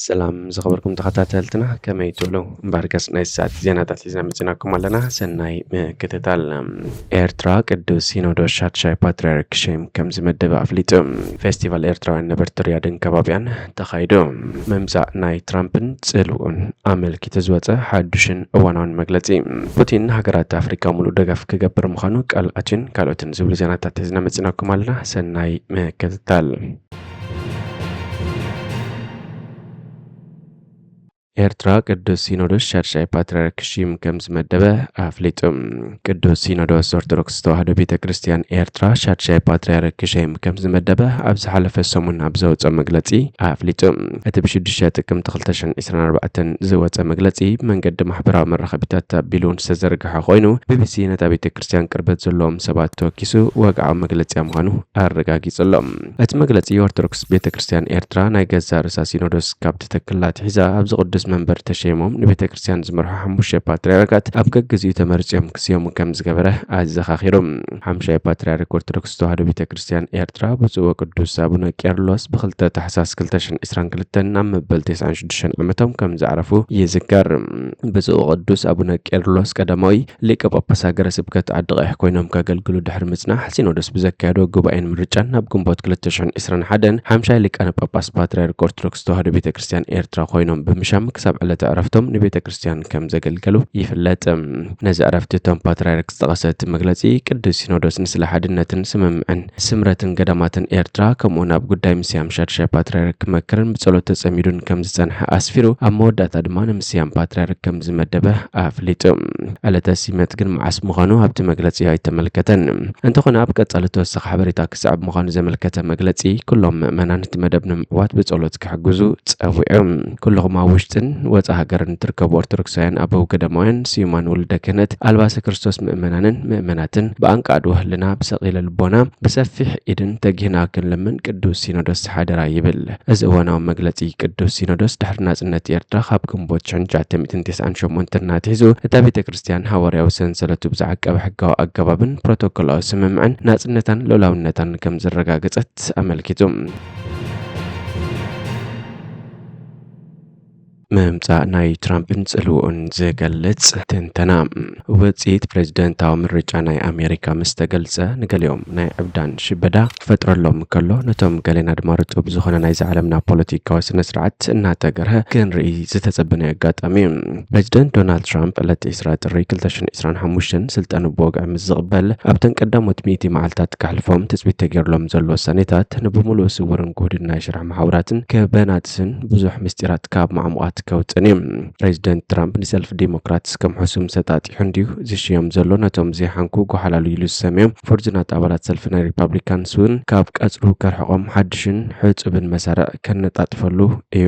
ሰላም ዝኸበርኩም ተኸታተልትና፣ ከመይ ትውሉ? እምበኣርከስ ናይ ሰዓት ዜናታት ሒዝና መጺናኩም ኣለና። ሰናይ ምክትታል። ኤርትራ ቅዱስ ሲኖዶስ ሻድሻይ ፓትርያርክ ሸይም ከም ዝመደበ ኣፍሊጡ። ፌስቲቫል ኤርትራውያን ነበርቲ ሪያድን ከባቢያን ተኻይዱ። ምምጻእ ናይ ትራምፕን ጽልውኡን ኣመልኪቱ ዝወጸ ሓዱሽን እዋናውን መግለጺ። ፑቲን ንሃገራት ኣፍሪካ ሙሉእ ደገፍ ክገብር ምዃኑ ቃል ኣቲዩን ካልኦትን ዝብሉ ዜናታት ሒዝና መጺናኩም ኣለና። ሰናይ ምክትታል። ኤርትራ ቅዱስ ሲኖዶስ ሻድሻይ ፓትርያርክ ሽም ከም ዝመደበ ኣፍሊጡ። ቅዱስ ሲኖዶስ ኦርቶዶክስ ተዋህዶ ቤተ ክርስቲያን ኤርትራ ሻድሻይ ፓትርያርክ ሸይም ከም ዝመደበ ኣብ ዝሓለፈ ሰሙን ኣብ ዘወፀ መግለፂ ኣፍሊጡ። እቲ ብሽዱሽተ ጥቅምቲ ክልተ ሽሕን ዕስራን ኣርባዕተን ዝወፀ መግለፂ ብመንገዲ ማሕበራዊ መራኸቢታት ኣቢሉ ዝተዘርግሐ ኮይኑ፣ ቢቢሲ ነታ ቤተ ክርስቲያን ቅርበት ዘለዎም ሰባት ተወኪሱ ወግዓዊ መግለፂ ምዃኑ ኣረጋጊጹ ኣሎ። እቲ መግለጺ ኦርቶዶክስ ቤተ ክርስቲያን ኤርትራ ናይ ገዛእ ርእሳ ሲኖዶስ ካብ ትተክል ኣትሒዛ ኣብዚ ቅዱስ መንበር ተሸይሞም ንቤተ ክርስቲያን ዝመርሑ ሓሙሽተ ፓትርያርካት ኣብ ገግዜኡ ተመሪጾም ክስየሙ ከም ዝገበረ ኣዘኻኺሩ። ሓሙሻይ ፓትርያርክ ኦርቶዶክስ ተዋህዶ ቤተ ክርስቲያን ኤርትራ ብፁዕ ወቅዱስ ኣቡነ ቄርሎስ ብ ክልተ ታሕሳስ ክልተ ሽሕን ዕስራን ክልተን ኣብ መበል ተስዓን ሽዱሽተን ዓመቶም ከም ዘዕረፉ ይዝከር። ብፁዕ ወቅዱስ ኣቡነ ቄርሎስ ቀዳማዊ ሊቀ ጳጳስ ሃገረ ስብከት ዓዲ ቀይሕ ኮይኖም ከገልግሉ ድሕሪ ምጽናሕ፣ ሲኖዶስ ብዘካየዶ ጉባኤን ምርጫን ናብ ግንቦት ክልተ ሽሕን ዕስራን ሓደን ሓምሻይ ሊቃነ ጳጳስ ፓትርያርክ ኦርቶዶክስ ተዋህዶ ቤተ ክርስቲያን ኤርትራ ኮይኖም ብምሻም ክሳብ ዕለተ ዕረፍቶም ንቤተ ክርስቲያን ከም ዘገልገሉ ይፍለጥ። ነዚ ዕረፍቲ እቶም ፓትርያርክ ዝጠቐሰ እቲ መግለጺ፣ ቅዱስ ሲኖዶስ ንስለ ሓድነትን ስምምዕን ስምረትን ገዳማትን ኤርትራ ከምኡውን ኣብ ጉዳይ ምስያም ሻድሻይ ፓትርያርክ ክመክርን ብጸሎት ተጸሚዱን ከም ዝጸንሐ ኣስፊሩ፣ ኣብ መወዳእታ ድማ ንምስያም ፓትርያርክ ከም ዝመደበ ኣፍሊጡ። ዕለተ ሲመት ግን መዓስ ምዃኑ ኣብቲ መግለጺ ኣይተመልከተን። እንተኾነ፣ ኣብ ቀጻሊ ተወሳኺ ሓበሬታ ክስዕብ ምዃኑ ዘመልከተ መግለጺ፣ ኩሎም ምእመናን እቲ መደብ ንምዕዋት ብጸሎት ክሕግዙ ጸዊዑ። ኩልኹም ኣብ ውሽጥን ወጻኢ ሃገርን እትርከቡ ኦርቶዶክሳውያን ኣበው ገዳማውያን፣ ስዩማን ውሉደ ክህነት፣ ኣልባሰ ክርስቶስ ምእመናንን ምእመናትን፣ ብኣንቃዕዶ ህልና፣ ብሰቂለ ልቦና፣ ብሰፊሕ ኢድን ተጊህና ክንልምን ቅዱስ ሲኖዶስ ሓደራ ይብል። እዚ እዋናዊ መግለጺ ቅዱስ ሲኖዶስ ድሕሪ ናጽነት ኤርትራ ካብ ግንቦት ሽሕን ትሽዓተ ሚእትን ተስዓን ሸሞንተን ኣትሒዙ እታ ቤተ ክርስቲያን ሃዋርያዊ ሰንሰለቱ ብዝዓቀበ ሕጋዊ ኣገባብን ፕሮቶኮላዊ ስምምዕን ናጽነታን ልኡላውነታን ከም ዘረጋገጸት ኣመልኪቱ። ምምጻእ ናይ ትራምፕን ጽልውኡን ዝገልጽ ትንተና። ውጽኢት ፕሬዝደንታዊ ምርጫ ናይ ኣሜሪካ ምስ ተገልጸ፣ ንገሊኦም ናይ ዕብዳን ሽበዳ ክፈጥረሎም እንከሎ፣ ነቶም ገሌና ድማ ርጡብ ዝኾነ ናይዚ ዓለምና ፖለቲካዊ ስነ ስርዓት እናተገርሀ ክንርኢ ዝተጸበናዮ ኣጋጣሚ እዩ። ፕሬዝደንት ዶናልድ ትራምፕ ዕለት ዕስራ ጥሪ ክልተ ሽሕን ዕስራን ሓሙሽተን ስልጣኑ ብወግዒ ምስ ዝቕበል፣ ኣብተን ቀዳሞት ሚእቲ መዓልታት ከሕልፎም ትጽቢት ተገይርሎም ዘሎ ውሳኔታት ንብምሉኡ ስውርን ግሁድን ናይ ሽራሕ መሓውራትን ክበናጥስን ብዙሕ ምስጢራት ካብ ማዕሙቓት ከውጽእን እዩ። ፕሬዚደንት ትራምፕ ንሰልፊ ዲሞክራትስ ከም ሕሱም ሰጣጢሑ እንድዩ ዝሽዮም ዘሎ። ነቶም ዘይሓንኩ ጓሓላሉ ኢሉ ዝሰምዮም ፍርዙናት ኣባላት ሰልፊ ናይ ሪፓብሊካንስ እውን ካብ ቀጽሩ ከርሕቖም ሓድሽን ሕጹብን መሳርዕ ከነጣጥፈሉ እዩ።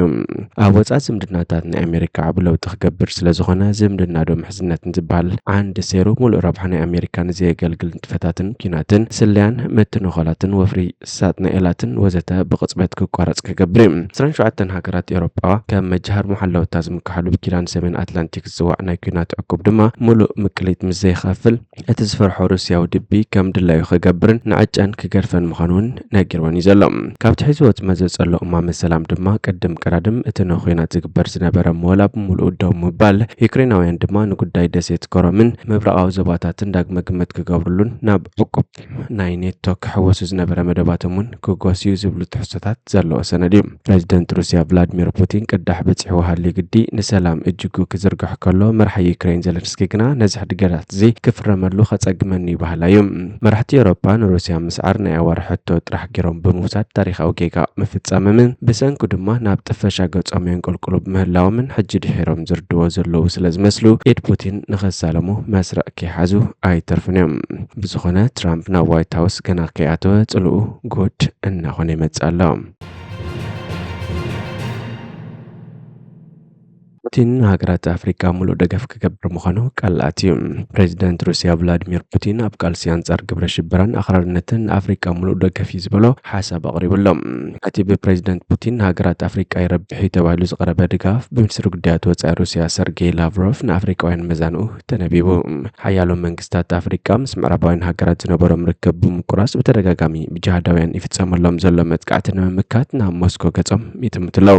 ኣብ ወጻኢ ዝምድናታት ናይ ኣሜሪካ ዓቢ ለውጢ ክገብር ስለ ዝኾነ፣ ዝምድና ዶ ምሕዝነት ዝበሃል ዓንዲ ሴሩ፣ ሙሉእ ረብሓ ናይ ኣሜሪካ ንዘየገልግል ንጥፈታትን ኲናትን፣ ስለያን ምትንኾላትን ወፍሪ ሳጥናኤላትን ወዘተ ብቕጽበት ክቋረጽ ክገብር እዩ። ዕስራን ሸውዓተን ሃገራት ኤውሮጳ ከም መጃሃር መሓለውታ ዝምክሓሉ ብኪዳን ሰሜን ኣትላንቲክ ዝጽዋዕ ናይ ኲናት ዕቁብ ድማ፣ ሙሉእ ምቅሊት ምስ ዘይኸፍል፣ እቲ ዝፈርሖ ሩስያዊ ድቢ ከም ድላዩ ክገብርን ንዕጨን ክገድፈን ምዃኑ እውን ነጊርወን እዩ ዘሎ። ካብቲ ሒዝዎ ዝመዘ ዘሎ እማመ ሰላም ድማ፣ ቅድም ቀዳድም እቲ ንኹናት ዝግበር ዝነበረ ምወላ ብምሉኡ ደው ምባል፣ ዩክሬናውያን ድማ ንጉዳይ ደሴት ኮረምን ምብራቓዊ ዞባታትን ዳግመ ግምት ክገብርሉን ናብ ዕቁብ ናይ ኔቶ ክሕወሱ ዝነበረ መደባቶም እውን ክጎስዩ ዝብሉ ትሕዝቶታት ዘለዎ ሰነድ እዩ። ፕሬዚደንት ሩስያ ቭላድሚር ፑቲን ቅዳሕ በጺሕዎ ሃልዩ ግዲ ንሰላም እጅጉ ክዝርግሕ ከሎ፣ መራሒ ዩክሬን ዘለንስኪ ግና ነዚ ሕድገታት እዚ ክፍረመሉ ከጸግመኒ እዩ በሃላይ እዩ። መራሕቲ ኤውሮጳ ንሩስያ ምስዓር ናይ ኣዋርሕ ሕቶ ጥራሕ ገይሮም ብምውሳድ ታሪኻዊ ጌጋ ምፍጻሞምን ብሰንኩ ድማ ናብ ጥፈሻ ገጾም የንቆልቁሉ ብምህላዎምን ሕጂ ድሒሮም ዝርድዎ ዘለዉ ስለ ዝመስሉ ኢድ ፑቲን ንኸሳለሙ መስርዕ ከይሓዙ ኣይተርፉን እዮም። ብዝኾነ ትራምፕ ናብ ዋይት ሃውስ ገና ከይኣተወ ጽልኡ ጉድ እናኾነ ይመጽእ ኣሎ። ፑቲን ንሃገራት ኣፍሪቃ ምሉእ ደገፍ ክገብር ምዃኑ ቃል ኣትዩ። ፕሬዚደንት ሩስያ ቭላዲሚር ፑቲን ኣብ ቃልሲ ኣንጻር ግብረ ሽበራን ኣኽራርነትን ኣፍሪቃ ምሉእ ደገፍ እዩ ዝበሎ ሓሳብ ኣቕሪቡ ኣሎ። እቲ ብፕሬዚደንት ፑቲን ንሃገራት ኣፍሪቃ ይረብሕ እዩ ተባሂሉ ዝቐረበ ድጋፍ ብሚኒስትሪ ጉዳያት ወጻኢ ሩስያ ሰርጌይ ላቭሮቭ ንኣፍሪቃውያን መዛንኡ ተነቢቡ። ሓያሎ መንግስታት ኣፍሪቃ ምስ ምዕራባውያን ሃገራት ዝነበሮም ርክብ ብምቁራጽ ብተደጋጋሚ ብጅሃዳውያን ይፍጸመሎም ዘሎ መጥቃዕቲ ንምምካት ናብ ሞስኮ ገጾም ይጥምቱ ኣለዉ።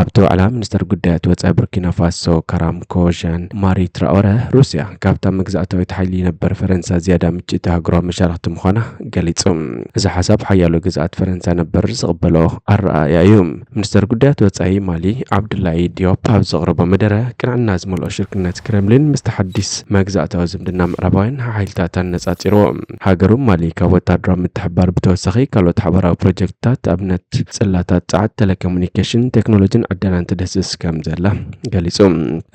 ኣብቲ ዋዕላ ሚኒስትር ጉዳያት ወጻኢ ቡርኪና ፋሶ ካራምኮ ዣን ማሪ ትራኦረ ሩስያ ካብታ መግዛእታዊት ሓይሊ ነበር ፈረንሳ ዝያዳ ምጭ ተሃግሮ መሻርክቲ ምዃና ገሊጹ። እዚ ሓሳብ ሓያሎ ግዝኣት ፈረንሳ ነበር ዝቕበሎ ኣረኣእያ እዩ። ሚኒስተር ጉዳያት ወጻኢ ማሊ ዓብዱላይ ዲዮፕ ኣብ ዘቕረቦ መደረ ቅንዕና ዝመልኦ ሽርክነት ክረምሊን ምስቲ ሓዲስ መግዛእታዊ ዝምድና ምዕራባውያን ሓይልታት ኣነጻጺርዎ። ሃገሩ ማሊ ካብ ወታደራዊ ምትሕባር ብተወሳኺ ካልኦት ሓባራዊ ፕሮጀክትታት ኣብነት ጽላታት ጸዓት፣ ቴሌኮሙኒኬሽን፣ ቴክኖሎጂን ዕደናን ትድህስስ ከም ዘላ ገሊጹ።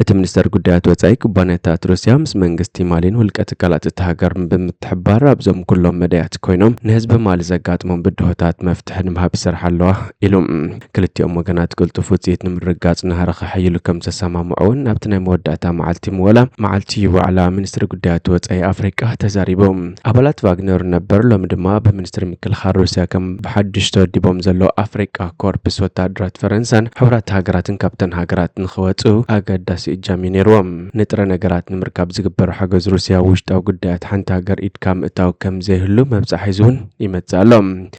እቲ ሚኒስተር ጉዳያት ወጻኢ ኩባንያታት ሩስያ ምስ መንግስቲ ማሊን ውልቀ ትካላት እታ ሃገር ብምትሕባር ኣብዞም ኩሎም መዳያት ኮይኖም ንህዝቢ ማሊ ዘጋጥሞም ብድሆታት መፍትሒ ንምሃብ ይሰርሓ ኣለዋ ኢሉ። ክልቲኦም ወገናት ቅልጡፍ ውጽኢት ንምርግጋጽ ናህሪ ከሐይሉ ከም ዝተሰማምዑ እውን ኣብቲ ናይ መወዳእታ መዓልቲ ምወላ መዓልቲ ዋዕላ ሚኒስትሪ ጉዳያት ወጻኢ ኣፍሪቃ ተዛሪቦም። ኣባላት ቫግነር ነበር ሎሚ ድማ ብሚኒስትሪ ምክልኻል ሩስያ ከም ብሓድሽ ተወዲቦም ዘለዉ ኣፍሪቃ ኮርፕስ ወታደራት ፈረንሳን ሕቡራት ሃገራትን ካብተን ሃገራት ንኽወጹ ኣገዳሲ እጃም እዩ ነይርዎም። ንጥረ ነገራት ንምርካብ ዝግበር ሓገዝ ሩስያ ውሽጣዊ ጉዳያት ሓንቲ ሃገር ኢድካ ምእታው ከም ዘይህሉ መብጻሕ ሒዙ እውን ይመጽእ ኣሎ።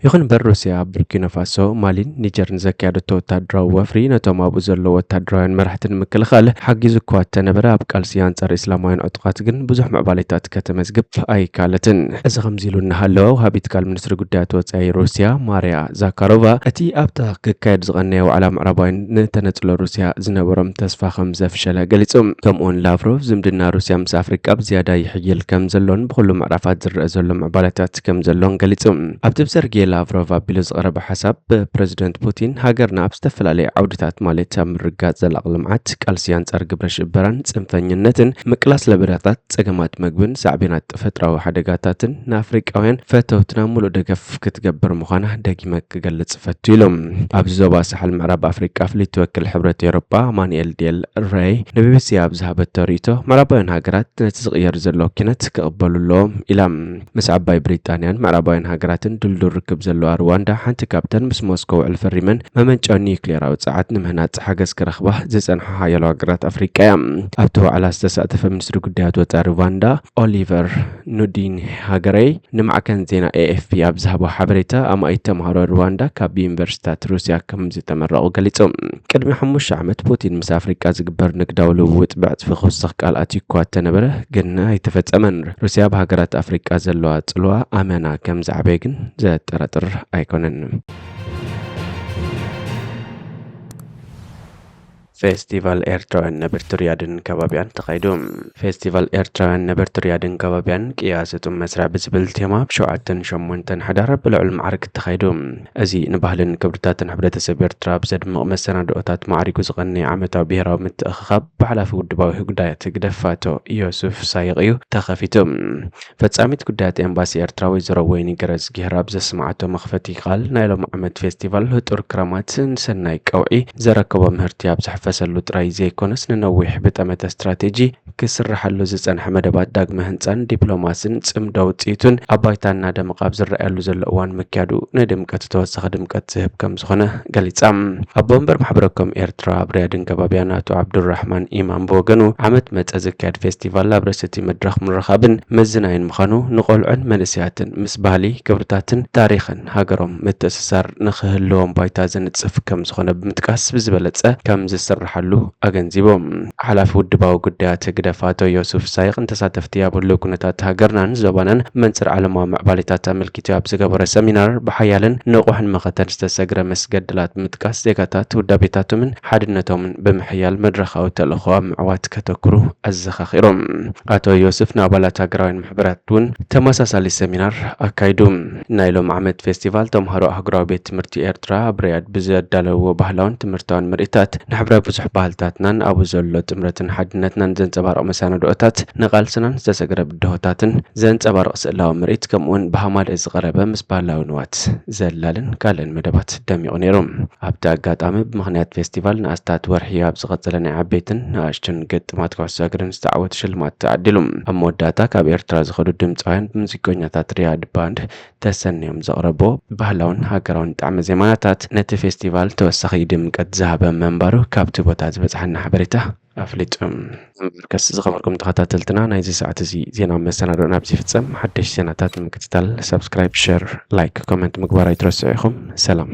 ይኹን እምበር ሩስያ ኣብ ቡርኪና ፋሶ፣ ማሊን ኒጀርን ዘካየደቶ ወታደራዊ ወፍሪ ነቶም ኣብኡ ዘለዉ ወታደራውያን መራሕቲ ንምክልኻል ሓጊዙ እኳ እተነበረ ኣብ ቃልሲ ኣንጻር እስላማውያን ዕጡቓት ግን ብዙሕ ምዕባሌታት ከተመዝግብ ኣይከኣለትን። እዚ ከምዚ ኢሉ እናሃለወ ወሃቢት ቃል ሚኒስትሪ ጉዳያት ወጻኢ ሩስያ ማርያ ዛካሮቫ እቲ ኣብታ ክካየድ ዝቐነየ ዋዕላ ምዕራባውያን ንተነጽሎ ሩስያ ዝነበሮም ተስፋ ከም ዘፍሸለ ገሊጹ። ከምኡውን ላቭሮቭ ዝምድና ሩስያ ምስ ኣፍሪቃ ብዝያዳ ይሕይል ከም ዘሎን ብኹሉ ምዕራፋት ዝረአ ዘሎ ምዕባለታት ከም ዘሎን ገሊጹ። ኣብቲ ብሰርጌ ላቭሮቭ ኣቢሉ ዝቐረበ ሓሳብ ብፕረዚደንት ፑቲን ሃገርና ኣብ ዝተፈላለየ ዓውድታት ማለት ኣብ ምርጋጽ ዘላቒ ልምዓት፣ ቃልሲ ኣንጻር ግብረ ሽበራን ጽንፈኝነትን፣ ምቅላስ ለበዳታት፣ ጸገማት መግብን ሳዕቤናት ተፈጥራዊ ሓደጋታትን ንኣፍሪቃውያን ፈተውትና ምሉእ ደገፍ ክትገብር ምዃና ደጊመ ክገልጽ ፈቱ ኢሎም። ኣብዚ ዞባ ሳሕል ምዕራብ ኣፍሪቃ ፍልይቲ ወኪል ሕብረት ኤውሮጳ ኣማኑኤል ዴል ሬይ ንቢቢሲ ኣብ ዝሃበቶ ርእይቶ፣ ምዕራባውያን ሃገራት ነቲ ዝቕየር ዘሎ ኪነት ክቕበሉ ኣለዎም ኢላ። ምስ ዓባይ ብሪጣንያን ምዕራባውያን ሃገራትን ድልዱል ርክብ ዘለዋ ሩዋንዳ ሓንቲ ካብተን ምስ ሞስኮ ውዕል ፈሪመን መመንጨዊ ኒውክሌራዊ ጸዓት ንምህናጽ ሓገዝ ክረኽባ ዝጸንሓ ሓያሎ ሃገራት ኣፍሪቃ እያ። ኣብቲ ዋዕላ ዝተሳተፈ ሚኒስትሪ ጉዳያት ወጻኢ ሩዋንዳ ኦሊቨር ኑዲን ሃገረይ ንማዕከን ዜና ኤኤፍፒ ኣብ ዝሃቦ ሓበሬታ፣ ኣማኢት ተምሃሮ ሩዋንዳ ካብ ዩኒቨርሲታት ሩስያ ከም ዝተመረቑ ገሊጹ። ቅድሚ ሓሙሽተ ዓመት ፑቲን ምስ ኣፍሪቃ ዝግበር ንግዳዊ ልውውጥ ብዕጽፊ ክውስኽ ቃል ኣትዩ እኳ እተነበረ፣ ግን ኣይተፈጸመን። ሩስያ ኣብ ሃገራት ኣፍሪቃ ዘለዋ ጽልዋ ኣመና ከም ዝዓበየ ግን ዘጠራጥር ኣይኮነን። ፌስቲቫል ኤርትራውያን ነበርቲ ሪያድን ከባቢያን ተኻይዱ። ፌስቲቫል ኤርትራውያን ነበርቲ ሪያድን ከባቢያን ቅያ ስጡም መስርዕ ብዝብል ቴማ ብ ሸውዓተን ሸሞንተን ሕዳር ብልዑል ማዕርግ ተኻይዱ። እዚ ንባህልን ክብርታትን ሕብረተሰብ ኤርትራ ብዘድምቕ መሰናድኦታት ማዕሪጉ ዝቐነየ ዓመታዊ ብሄራዊ ምትእኽኻብ ብሓላፊ ውድባዊ ጉዳያት ህግደፍ ኣቶ ዮሱፍ ሳይቕ እዩ ተኸፊቱ። ፈጻሚት ጉዳያት ኤምባሲ ኤርትራ ወይዘሮ ወይኒ ገረዝጊሄር ኣብ ዘስምዓቶ መኽፈቲ ቃል፣ ናይ ሎም ዓመት ፌስቲቫል ህጡር ክራማት ንሰናይ ቀውዒ ዘረከቦ ምህርቲ ኣብ ዝሕፈሰሉ ጥራይ ዘይኮነስ፣ ንነዊሕ ብጠመተ ስትራቴጂ ክስርሓሉ ዝጸንሐ መደባት ዳግመ ህንጻን ዲፕሎማስን ጽምዶ ውጽኢቱን ኣብ ባይታ እናደመቐ ኣብ ዝረኣየሉ ዘሎ እዋን ምክያዱ ንድምቀቱ ተወሳኺ ድምቀት ዝህብ ከም ዝኾነ ገሊጻ። ኣቦ ወንበር ማሕበረ ኮም ኤርትራ ኣብ ሪያድን ከባቢያን ኣቶ ዓብዱራሕማን ኢማም ብወገኑ፣ ዓመት መጸ ዝካየድ ፌስቲቫል ኣብ ርእሲ እቲ መድረኽ ምርኻብን ምዝናይን ምዃኑ፣ ንቆልዑን መንእሰያትን ምስ ባህሊ፣ ክብርታትን ታሪኽን ሃገሮም ምትእስሳር ንኽህልዎም ባይታ ዘንጽፍ ከም ዝኾነ ብምጥቃስ፣ ብዝበለጸ ከም ዝስርሓሉ ኣገንዚቦም። ሓላፊ ውድባዊ ጉዳያት ህግደፍ ኣቶ ዮሱፍ ሳይቕ፣ ንተሳተፍቲ ኣብ ህሉው ኩነታት ሃገርናን ዞባናን መንጽር ዓለማዊ ምዕባሌታት ኣመልኪቱ ኣብ ዝገበሮ ሰሚናር፣ ብሓያልን ንቑሕን መኸተን ዝተሰግረ መስገድላት ብምጥቃስ፣ ዜጋታት ውዳቤታቶምን ሓድነቶምን ብምሕያል መድረኻዊ ተልእኾ ኣብ ምዕዋት ከተኩሩ ኣዘኻኺሮም። ኣቶ ዮሱፍ ንኣባላት ሃገራውያን ማሕበራት እውን ተመሳሳሊ ሰሚናር ኣካይዱ። ናይ ሎም ዓመት ፌስቲቫል ተምሃሮ ኣህጉራዊ ቤት ትምህርቲ ኤርትራ ኣብ ሪያድ ብዘዳለውዎ ባህላውን ትምህርታውን ምርኢታት ንሕብረ ብዙሕ ባህልታትናን ኣብኡ ዘሎ ጥምረትን ሓድነትናን ዘንጸባርቕ ዘንጸባርቕ መሰናድኦታት፣ ንቓልስናን ዝተሰግረ ብድሆታትን ዘንጸባርቕ ስእላዊ ምርኢት፣ ከምኡውን ብሃማደኤ ዝቐረበ ምስ ባህላዊ ንዋት ዘላልን ካልእን መደባት ደሚቑ ነይሩ። ኣብቲ ኣጋጣሚ ብምኽንያት ፌስቲቫል ንኣስታት ወርሒ ኣብ ዝቐጸለ ናይ ዓበይትን ንኣሽቱን ግጥማት ኩዕሶ እግርን ዝተዓወቱ ሽልማት ተዓዲሉ። ኣብ መወዳእታ ካብ ኤርትራ ዝኸዱ ድምፃውያን ብሙዚቀኛታት ሪያድ ባንድ ተሰንዮም ዘቕረቦ ባህላውን ሃገራውን ጣዕመ ዜማታት ነቲ ፌስቲቫል ተወሳኺ ድምቀት ዝሃበ ምንባሩ ካብቲ ቦታ ዝበጽሓና ሓበሬታ ኣፍሊጡ። እምበርከስ ዝኸበርኩም ተኸታተልትና ናይዚ ሰዓት እዚ ዜና መሰናዶና ኣብዚ ይፍጸም። ሓደሽ ዜናታት ንምክትታል ሳብስክራይብ፣ ሸር፣ ላይክ፣ ኮመንት ምግባር ኣይትረስዑ ኢኹም። ሰላም።